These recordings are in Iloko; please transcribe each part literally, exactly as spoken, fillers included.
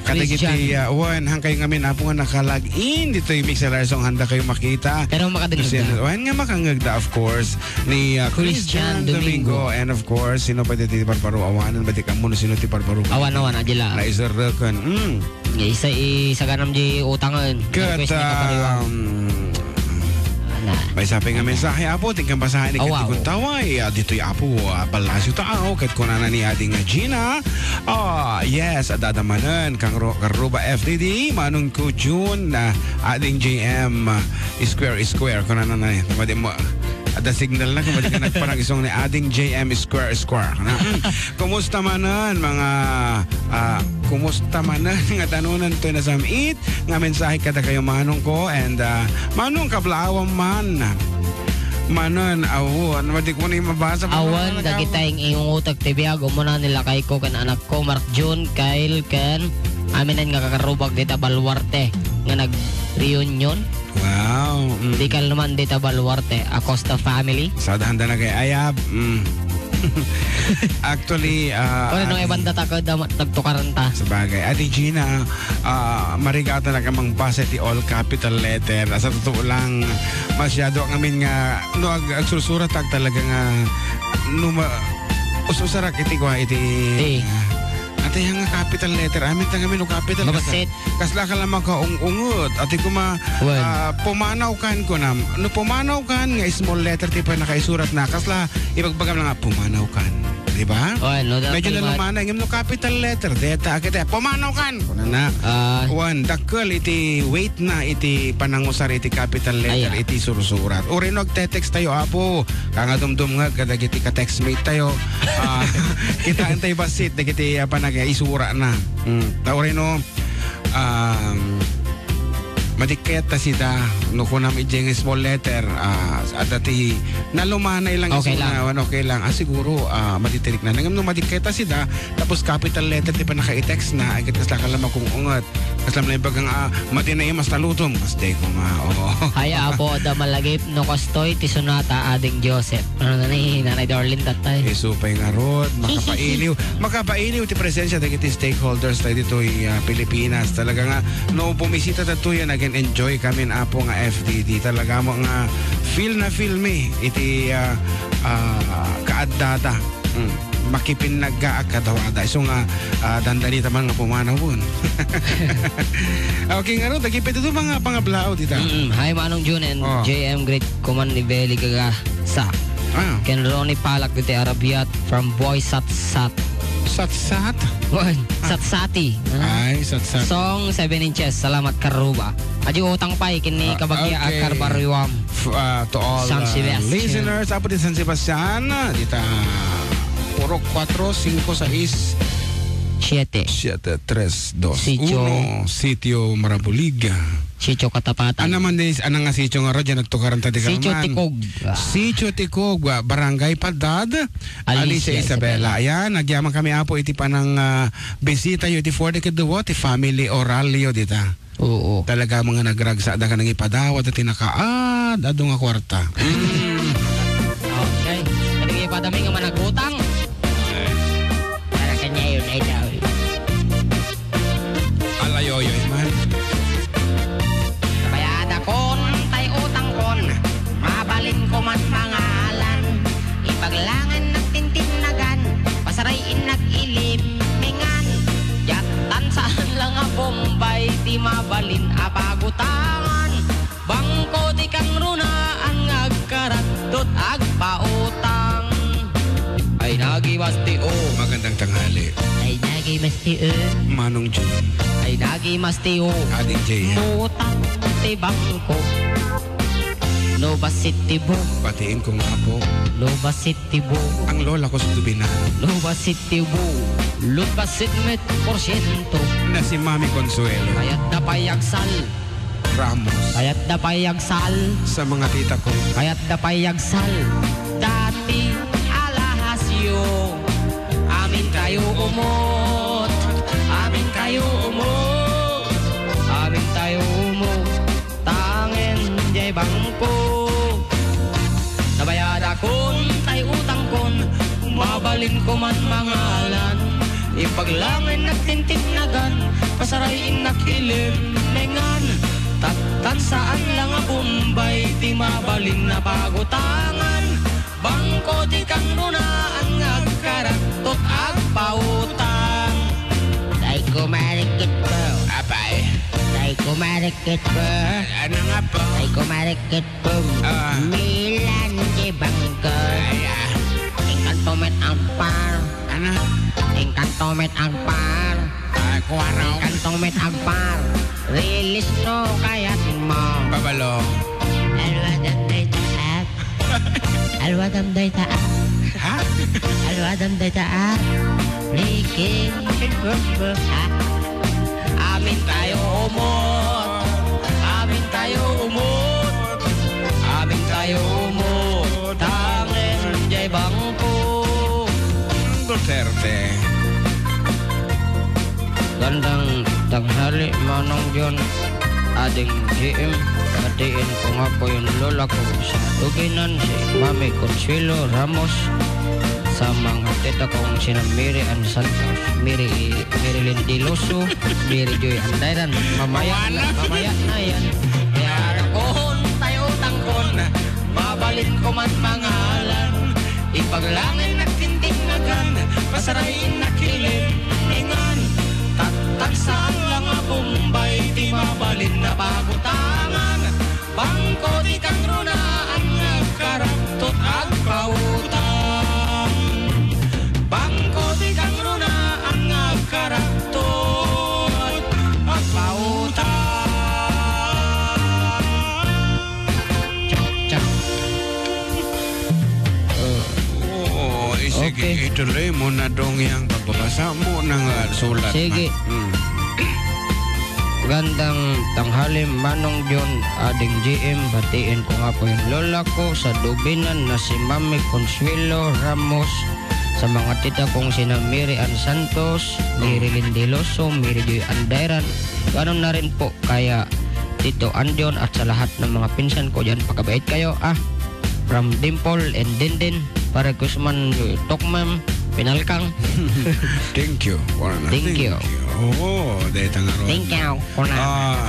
Kadagiti, Christian. Ah, wen, hangkayo ngamin, Apo, nga naka-log in ditoy Mixlr, so handa kayo makita. Pero makadengngeg. Wen nga makangngegda, of course, ni, ah, Christian Christian Domingo. Domingo. And of course, sino pa ti barbaro? Awanen ba ti kammo no sino ti barbaro? Awan, awan, adila. Naiserreken. Mm. Isa, isaganam di utangen. Ket, Request ni Kapariwang. Um, Ana. Maysa pay nga mensahe, Apo, ti inkan basaen ni Awaw. Kentikuntaway, ah, ditoy, Apo, ah, Palacio Taaw, ket kunana ni Ading Gina, ah, yes, adda manen, kang Ro-, Karuba F D D, Manong Ko Jun, ah, Ading J M, ah, Square, Square, kunana na, eh, madi mo, adda signal na, kung madi ka nagparang isong ni Ading J M Square, Square, na, mm. Kumusta manen, mga, ah, kumusta manen nga danunan toy nasam-it nga mensahe kadakayo, manong ko, and, ah, manong kablaawam man. Manen, awo, ano ba di ko na yung mabasa? Awan, Ano ka- dagita ing-ingungutak ti biag, umuna ni lakay ko ken anak ko, Mark Jun, Kyle, ken aminen nga kakarubag dita baluarte nga nag-reunion. Wow. Mm. Di kalman dita baluarte, Acosta family. Sadahan da na kay ayab. Mm. Actually, ah, Wala no, ati- ibanda ta kada ma-, nagtukaran ta. Sabagay. Ate Gina, ah, marigatan na kamang basa ti all capital letter. Asa totoo lang, masyado ang amin nga, no, ag-, agsursurat ak talaga nga, no, ma-, ususarak iti kwa, iti, Ti. ah, ate, nga capital letter. Amin ta ngamin, no, capital. Mabasit. Kasla ka lang makaung-ungot. Ati kuma, Wen. ah, pumanaw kan kunam. No pumanaw kan nga small letter ti panakaisurat na, kasla ibagbagam lang nga pumanaw kan. Di ba? Wen, no, Medyo na dapat lumanay. Ngem no capital letter, deta, akita, pumanaw kan. Kuna na. Ah. Wen, dakkel iti weight na iti panangusar iti capital letter, Aya. iti sursurat. Uri no agte-text tayo, Apo. Kanga dumdumngeg kadagiti ka-textmate tayo. Ah, kitaan tayo basit dagiti, ah, panag-isura na. Mm. Ta uri no, um, madikket ta sida, no kunam idiay nga small letter, ah, adda ti nalumanay lang Okay isuna, lang. Ano, okay lang. Ah, siguro, ah, maditirik na. Ngem no madikket ta sida, tapos capital letter ti panaka-i-text na, ay ket kasla ka lang makung-unget. Kasla man lang ibaga nga, ah, madi na imas taludom. Kas di ko ma-, oo. Ay, Apo, da malagip, no kastoy, ti sunata, Ading Joseph. Ano na ni Nanay Darlene, tatay? Isu pay ngarud, makapailiw. Makapailiw ti presensya dagiti stakeholders tayo ditoy, ah, Pilipinas. Talaga nga, no bumisita tayo yan, again, enjoy kami, Apo, nga F D D. Talaga mo nga feel na feel me iti, ah, ah, kaaddada. Mm. Makipinnaggaak kadawada. Isu nga, ah, dandanita man nga pumanaw pun. Okay, ngarud, dagiti pwede to mga pangablao, dita. Mm, hi, Manong Jun and Oh. J M, great kuman ni Belly Gagasa. Ah. Ken Ronnie Palak diti Arabiat from Boy Satsat. Satsat? Boy, Ah. Satsati. Ah. Ay, Satsat. Song seven inches. Salamat, Karuba. Adi utang pay, kini Ah, kabagya okay. Akar Bariwam. F-, ah, to all, San ah, Sebastian. Listeners, apo di San Sebastian, ah, dita Purok kuatro, singko, sais, Siete. siete, tres, dos, Sitio. uno, Sitio Marabulig. Sitio Katapatan. Ano man dis-, ano nga sitio nga rodya nagtukaran ta di Sitio kaman? Tikog. Ah. Sitio Tikog, ah, Barangay Padad, Alicia Alicia Isabela. Isabela. Ayan, nagyaman kami, apo, iti panang, ah, bisita yo iti four decade duo, ti family Oralio dita. Oo. Talaga, mga nagragsa, da ka nang ipadawat, ti nakaad, adu nga kwarta. Mm. Okay. Kadi nga ipadami nga managutang. Para kanya yun, ay daw. Alayoyoy man. Bayadakon, tay utangkon. Mabalin ko man mangalan. Ipaglangan nagtintinnagan. Pasaray in nag-ilim. Mingan. Diak tan saan lang a Bombay. Di mabalin a pagutangan. Bangko ti kangrunaan nga agkaraddot agpautang. Ay nagimas ti o. Magandang tanghali. Ay nagimas ti o. Manong Jun. Ay nagimas ti o. Ading Jay. Mutak ti bangko. No basit ti bu. Patiin ko nga po. No basit ti bu. Ang lola ko sa Tubinan. No basit ti bu. Lut basit met porsyento. Na si Mami Consuelo. Kayat da pay agsal. Ramos. Kayat da pay agsal. Sa mga tita ko. Kayat da pay agsal. Dati alahas yo. Amin kayo umot. Amin kayo umot. Amin tayo umot. Tangen jay bangko. Nabayadakon tay utangkon. Mabalin ko man mangalan. Ipaglangen nagtintinnagan. Pasara Utangan, bangko ti kangrunaan nga agkaraktot agpautang. Tay kumarikit po. Apay? Tay kumarikit po. Ano nga po? Tay kumarikit po. Ah. Milan di bangko. Ay, ah. Engkanto met agpar. Ano? Engkanto met agpar. Ay, kuwaraw. Engkanto met agpar. Release no kayat mo. Babalo. Alwadam dayta at. Alwadam dayta at. Ha? Alwadam dayta at. Ricky. Ha? Amin tayo umot. Amin tayo umot. Amin tayo umot. Tangen jay bangko. Duterte. Gandang tanghali, Manong John, Ading J M, batiin ko nga po yung lola ko sa Tubinan, si Mami Consuelo Ramos, sa mga tita kong sina Mary Ann Santos, Mary, Marilyn Diloso, Mary Joy Andairan, mamaya na, mamaya na yan. Kaya nakon tayo tangkon, mabalin ko man mangalan, ipaglangin nagtintingagan, pasarain nakiling, ingan, tattagsa lang a Bombay, ti mabalin na pagutangan, bangko ti kangrunaan nga agkaraktot agpautang. Bangko ti kangrunaan nga agkaraktot agpautang. Chak, chak. Oo, isig Okay. ituloy mo na dong yang pagbabasa mo ng, ah, sulat Sige. na. Mm. Gandang tanghali, Manong John, Ading J M, batiin ko nga po yung lola ko sa Dubinan na si Mami Consuelo Ramos, sa mga tita kong sina Mary Ann Santos, Mm. Mary Lindeloso, Mary Joy Andairan, ganun na rin po kaya Tito Andion at sa lahat ng mga pinsan ko dyan, pagkabait kayo, ah. From Dimple and Dindin, para Guzman, Tokmam, Pinalkang. Thank you, Juana. Thank Thank you. you. Oo, dahil nga ron. Thank you, Juana. Ah,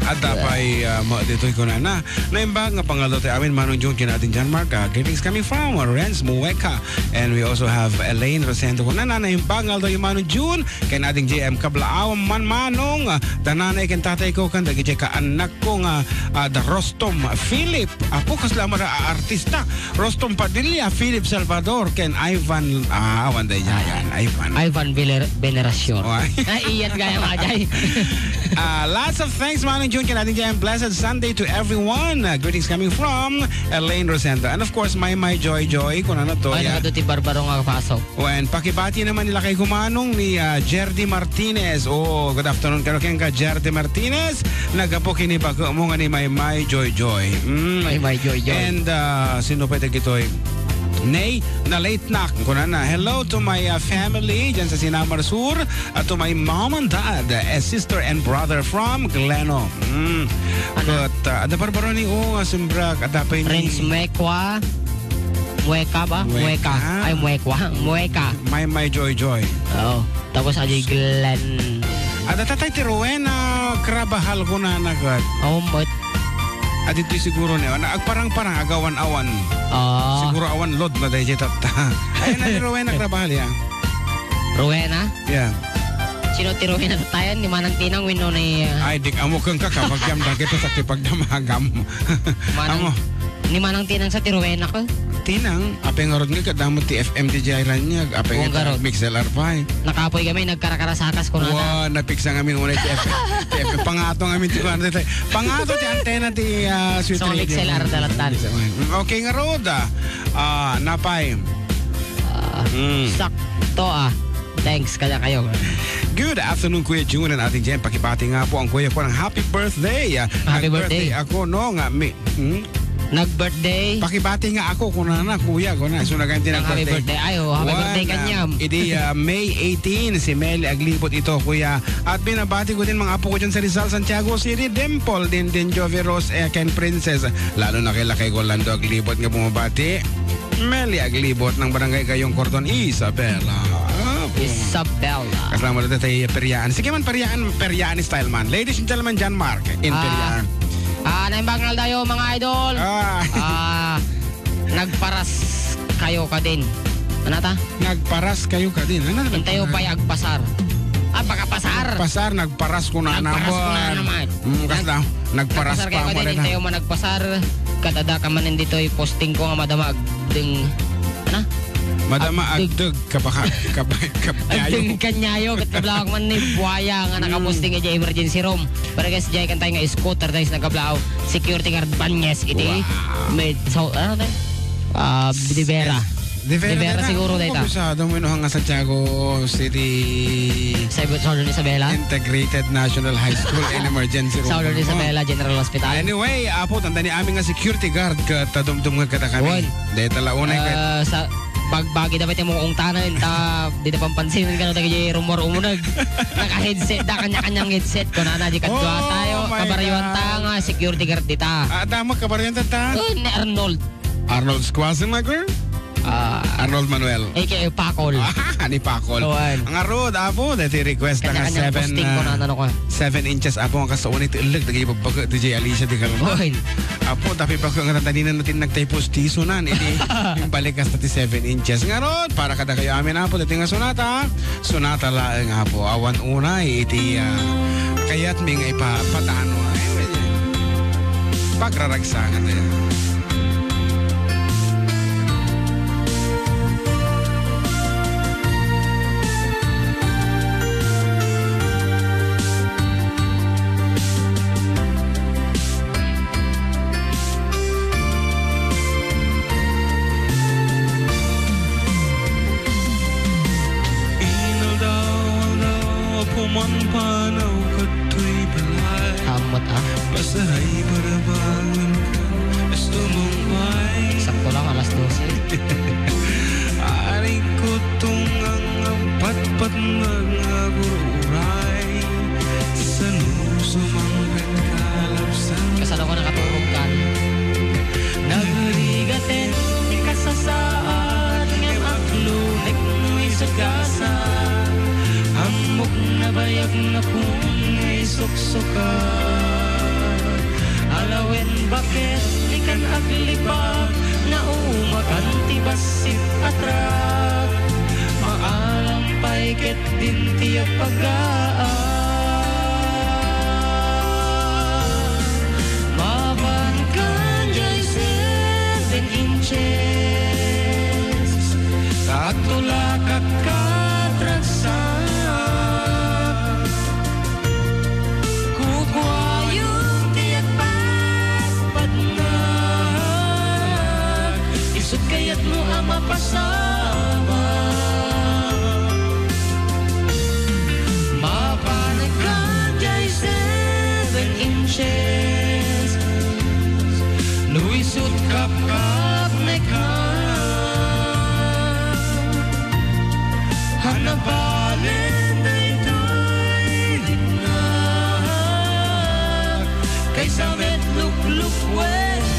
at dapat, ah, mo dito'y kunana. Naimbag nga pangaldaw ti amin, Manong Jun, ken Ading John Mark. Ah, greetings coming from, ah, Renz Mueca. And we also have Elaine Rosendo. Kunana, naimbag nga aldaw, Manong Jun, ken Ading J M Kablaaw, man Manong, ah, dananay ken tatay ko, ken dagiti kaanak ko nga, ah, da Rostom Philip. Apo, kasla man a artista. Rostom Padilla, Philip Salvador, ken Ivan, ah, awan da yan, Ivan. Ivan Vener-, Veneracion. Oh, ay. Ay, iyan gaya nga, jay. Ah, lots of thanks, Manong Jun, ken Ading J M. Blessed Sunday to everyone. Ah, greetings coming from Elaine Rosendo. And of course, my, my Joy Joy, kung ano to, Ay, yeah. Nakadto ti Barbaro nga pasok. Wen, pakibati naman nila kay Kumanong ni, ah, Jerdy Martinez. Oh, good afternoon kano kenka, Jerdy Martinez. Nagapu kini bako mo nga ni Maymay Joy Joy. Mm. Maymay Joy Joy. And, ah, sino pa dagitoy? Nay, na late na. Kunana, hello to my, ah, family dyan sa Sinamar Sur, at to my mom and dad, eh, sister and brother from Gleno. Mm. Ana. But, ah, ada barbaro ni, oh, nga simbrak, ada pa ini. Renz Mekwa. Mueka ba? Mueka. Mueka. Ay, Muekwa. Mueka. May, may Joy Joy. Oo. Tapos, Ajay Glenn. Ada tatay ti Rowena Carabajal kunana ket. Oo, mot. Aditoy siguro ni, na agparang-parang, agawan-awan. Oo. Siguro awan load na dayjay tatta. Ay, na ni Rowena Carabajal, ya. Rowena? Yeah. Sino ti Rowena tattayan? Ni Manang Tinang wenno ni, ah, Ay, dik amo kenka, kabagiam dagito sa kipagdamagam. Manang, Amo. Ni Manang Tinang sa ti Rowena ko. Tinang, apay ngarud nga kadamo ti F M ti jay raniag, apay Kung nga ngarud. Mix L R pa, eh. Nakapoy kami, nagkarakarasakas ko na. Wa, napiksa ngamin unay ti F M, ti F M, pangato ngamin ti kuwan, ti, pangato ti antena ti, ah, Sweet So, Radio. Mix L R dalat-dalat. Mm, okay ngarud, ah. Ah, napay. Ah, Mm. Sakto, ah. Thanks, kaya kayo. Good afternoon, Kuya Jun and Ate Jen. Pakibati nga po ang kuya ko ng happy birthday. Ah, Happy birthday. Nag-birthday ako, no, nga, mi-, hmm? Nag-birthday. Pakibati nga ako, kunana, kuya, kuna. So, naganti Ang happy nag-birthday. birthday. Ay, oh, happy Wa birthday, na. Kanyam. Idi, ah, May eighteen, si Mel Aglibot ito, kuya. At binabati ko din mga apo ko dyan sa Rizal, Santiago City, Dimple, din, din, Jovi Rose, eh, Ken Princess. Lalo na kay Lakay Orlando Aglibot nga bumabati. Meli Aglibot ng Barangay Gayong Cordon, Isabela. Ah, Isabela. Kasama dito tayo, Periaan. Sige man, Periaan, Periaan style man. Ladies and gentlemen, John Mark in Ah. Periaan. Ah, naimbag nga aldaw, mga idol. Ah. Ah, nagparas kayo kadin. Ano ta? Nagparas kayo kadin. Ano na Intayo nagparas? Pay agpasar. Ah, pagkapasar. Nagpasar, nagparas ko na Nagparas ko na naman. naman. Mm, kas Nag-, na, nagparas nagpasar pa kayo mo kadin, na. Intayo man nagpasar. Kadada ka man ditoy posting ko nga madama agdeng, ano? Madama Agdeg. agdeg. Kabaka-, kaba-, kabayo. Agdeng kanyayo, ket kablawak man ni Buaya nga Mm. nakaposting idiay emergency room. Pero guys, diay kantay nga scooter, guys, nagkablaw. Security guard Banyes iti Wow. med-, so, ano tayo? Ah, De Vera. De Vera De Vera tayo. siguro Ano tayo ko ta. Sa Domino nga Santiago City Sa Southern Isabela? Integrated National High School and Emergency Room. Southern Isabela General Hospital. Anyway, apo, tanda ni amin nga security guard ket dumdum nga kada kami. Wen. Dahil tala unay ket Ah, sa Pagbagi dapat yung mong ungtanan, ta, di na pampansin, kano tayo yung rumor umunag. Naka-headset, da kanya-kanyang headset. Kunana, di kadwa Oh tayo, my kabaryoan God. ta nga, security guard dita. Ah, tama, kabaryoan ta, ta? Oh, ni Arnold. Arnold Schwarzenegger? Ah. Arnold Manuel. A K A Pakol. Ah, ni Pakol. Kuwan. Ngarud, apo, dati request na nga Kanya-kanyang seven, posting, ah, kunana, no, ka. Seven inches, apo, nga kasaunay ti elek, dagay babbaga, D J Alicia, di ka naman. Oy. Apo, tapi pa ko nga tataninan natin nagtay postiso na, hindi. Yung balikas na ti seven inches. Ngarud, para kada kayo amin, apo, dati nga sonata. Sonata laeng, apo. Awan unay, iti, ah, kayat mi nga ipapatano. Ay, pagraragsangan na yan. Inaldaw-aldaw, pumanpanaw kadtoy balay. Ammot, ah. Pasaray barabangan ka, sumumpay. Sakto lang, alas dose. Ari ko tungang patpat nga gururay. Sanu sumangpet kalapsan. Kasano ko nakatulog kan? Nagrigaten ti kasasaad, ngem aglunek no isagasa. Ammok nabayag nga kun nga isuksuka. Alawen baket ni kan aglibak, naumakan ti bassit a trak. Maalam pay ket din ti agpagaan. Mapan kan jay seven inches, agtulakak kat ragsak. Kukuayon ti agpatpatnag, isut' kayatmo a mapasama. Mapan kan jay seven inches, no isut' kapkapnek ka. Hanapalen daytoy riknak, kaysa met luklukwennak.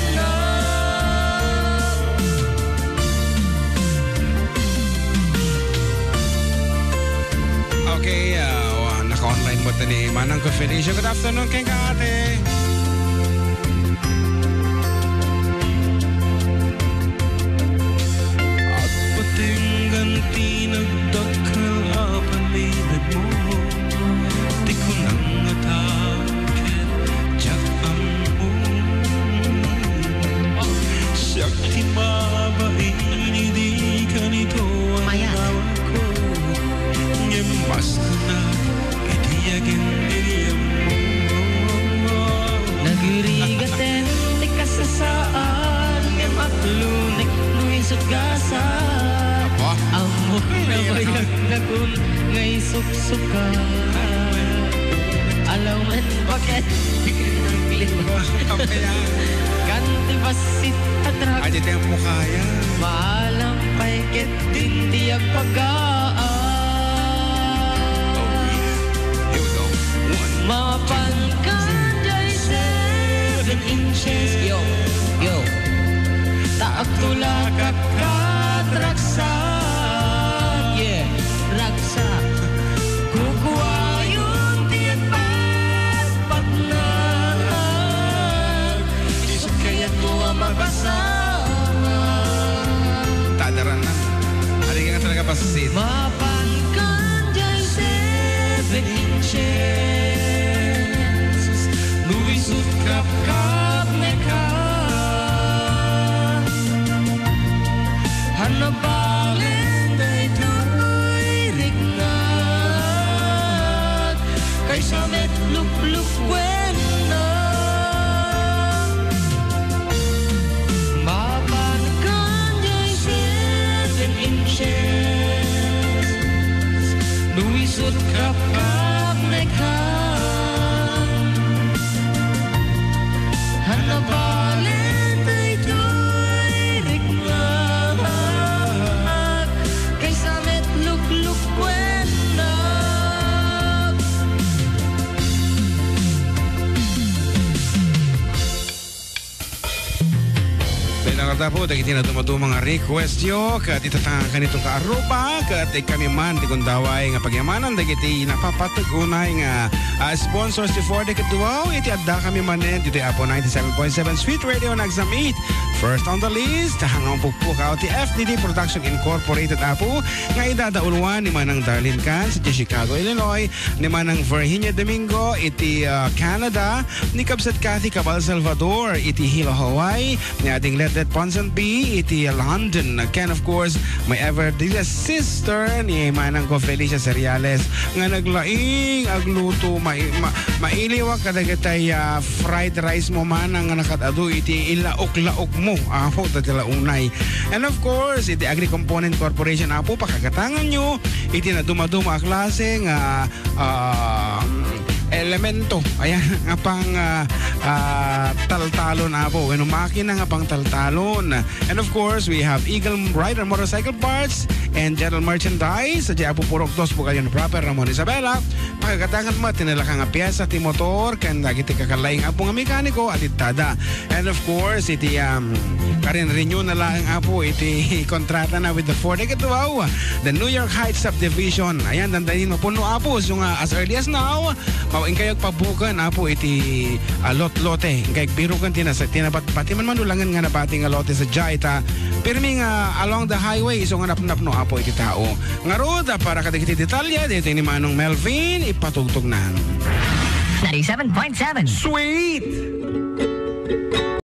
Okay, ah, wa-, naka-online mo tani Manang ko Felicia. Good afternoon, keng ka, ate. Agpatenggan ti nagdakkel a paninegmo, ti kunam nga tao ket diak ammo. Siak ti mabain idi kanito a Maya. Ngem mas kunam iti agin-, iti agin-, Nagrigaten ti kasasaad, ngem aglunek no isut' gasa. Apo? Ammok nabayag nga kun nga isuksuka. Alaw man baket. Apo, kaya. Kan ti bassit a trak. Adi tayo mo kaya. Maalam pay ket din ti agpagaan. Oh, yeah. Here we go. One, Mapan kan jay seven inches. Yo, yo. Ta agtulakak kat ragsak. Yeah, ragsak. Kukuayon ti agpatpatnag. Chance, no isut' kapkapneka. Hanabalen daytoy riknak, kaysa met luklukwennak. Mapan kaniay seven inches, no isut' kapkapneka. Hanabalen daytoy riknak, kaysa met luklukwennak. Dahil ang tapo, dagiti nadumaduma nga request yo, ket itatangan kanito ka Aruba, ket ikami man ti gundaway nga pagyamanan dagiti napapateg unay nga, ah, sponsors ti For the Katuaw, iti adda kami manen ditoy Apo ninety-seven point seven Sweet Radio Nagsam it. First on the list, hangang pukpukaw ti F D D Production Incorporated, Apo, nga idadauluan ni Manang Darlene Can sa Chicago, Illinois, ni Manang Virginia Domingo iti, ah, Canada, ni Kabsat Kathy Cabal Salvador iti Hilo, Hawaii, ni Ading Letlet Ponsonby iti London. Ken, of course, my ever dearest sister ni Manang ko Felicia Seriales nga naglaing agluto, mai-, ma-, mailiwak kadagitay, ah, fried rice mo, Manang, nga nakatado iti ilaok-laok mo. Apo, dati la unay. And of course, iti Agri Component Corporation, Apo, pakagatangan nyo iti nadumaduma a klase nga ah, elemento. Ayan, nga pang, ah, ah, taltalon, Apo. Wenno makina nga pang taltalon. And of course, we have Eagle Rider Motorcycle Parts and General Merchandise. Sa Apo Purok Dos, Bukayon Proper, Ramon Isabela. Pakagatangan met ti nalaka nga piyesa ti motor, ken dagiti kakalaing Apo nga mekaniko, adittada. And of course, iti, um, karin renew na lang, Apo, iti kontrata na with the Ford Ikatuaw, the New York Heights Subdivision. Ayan, dandanin mapuno, Apo. So nga, as early as now, maw-, inkay agpabuken, Apo, iti, ah, lot-lote. Inkay agbiruken ti nasa-, ti nabat-, pati man manulangen nga nabati nga lote sa Jaita. Pirmi nga along the highway, so nga napnapno, Apo, iti tao. Ngarud, ah, para kadagiti detalye, dito ni Manong Melvin, ipatugtog na. Ninety-seven point seven. Sweet!